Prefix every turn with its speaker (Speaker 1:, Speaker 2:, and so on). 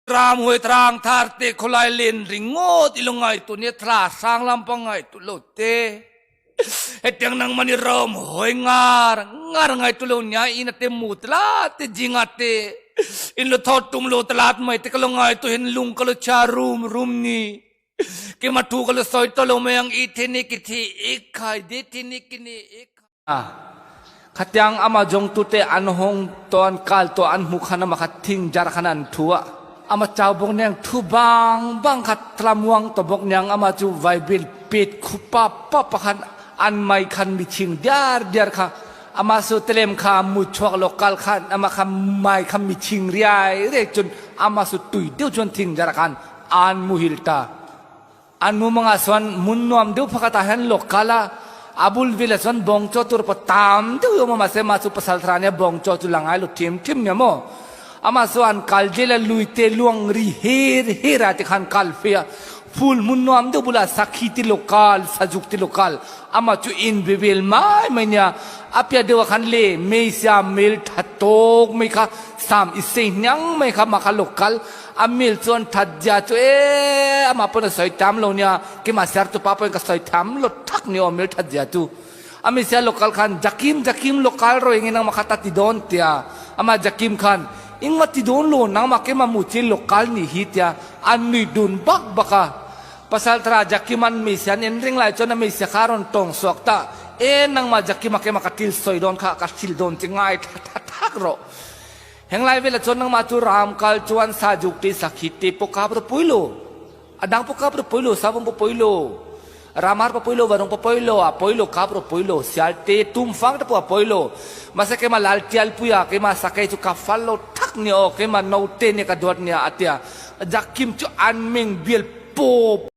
Speaker 1: Ram huai trang thar te khawlai len ringawt i lo ngaihtuah nia thla hrang lampang ngaihtuah lo te. Hetiang nangmah ni ram hawi ngar ngar ngaihtuah lo nia ina te mu tla te jinga te in lo thaw tum lo tlat mai te ka lo ngaihtuah hian lung ka lo chhia rum rum ni. Keimah thu ka lo sawi tawh lo mai ang i thi ni ki thi i khai di thi ni ki ni i khai. A Khatiang ama jongtute an hong to an kal to an hmu khan ama kha thing jar khan an thu a. Ama chau bawk niang thu bang bang kha tlamuang to bawk niang ama chu vaibil pet khu pa pa pa khan an mai khan mi ching diar diar kha ama su telem kha mu chuak lo kal khan ama kha mai kha mi ching riai riai chun ama su tui deuh chuan thing jar khan an muhil ta. An mumang ah chuan hmun nuam deuh pakhat ah hin lawk kal a, a bul vel ah chuan bawngchaw tur pawh tam deuh hi a awm a, mahse mah chu pasal thar ania bawngchaw chu la ngai lo ṭhim ṭhim nia maw. Amah chu an kal zel a, lui te luang ri her her ah te khan kal fe a, phul hmun nuam deuh bulah sakhi te lo kal, sazuk te lo kal, amah chu in be vel mai mai nia. A piah deuh ah khan le hmeichhia mel ṭha tawk mai kha sam i sei hniang mai kha mah kha lo kal, A mil chuan that zia chu e amah pawn a sawi tam lo nia, keimah siar tu pa pawhin ka sawi tham lo thak ni aw mil that zia chu. A mi sia local khan Jakim Jakim local ro engin nangmah kha ta ti dawn tia, amah Jakim khan engmah ti dawn lo nangmah keimah mu chi local nih hi tia an nui dun bak bak a. Pasal thara Jakim an mi sia an en reng lai chuan a mi sia kha a rawn tawng suak ta, e nangmah Jakima keimah ka thil sawi dawn kha ka hrilh dawn che ngai thla tha thak rawh. Heng lai velah chuan nangmah chu ram kal chuan sajuk te sakhi te pawh kap ro pui lo. A dang pawh kap ro pui lo, savawm pawh pui lo, ramar pawh pui lo, varung pawh pui lo, a pui lo kap ro pui lo, sial te tumfang te pawh a pui lo. Mahse keimah lal tial pui a, keimah sakei chu ka fal lo thak nia aw, keimah naute nia ka duat nia a tia. Jakim chu an meng bial pawp.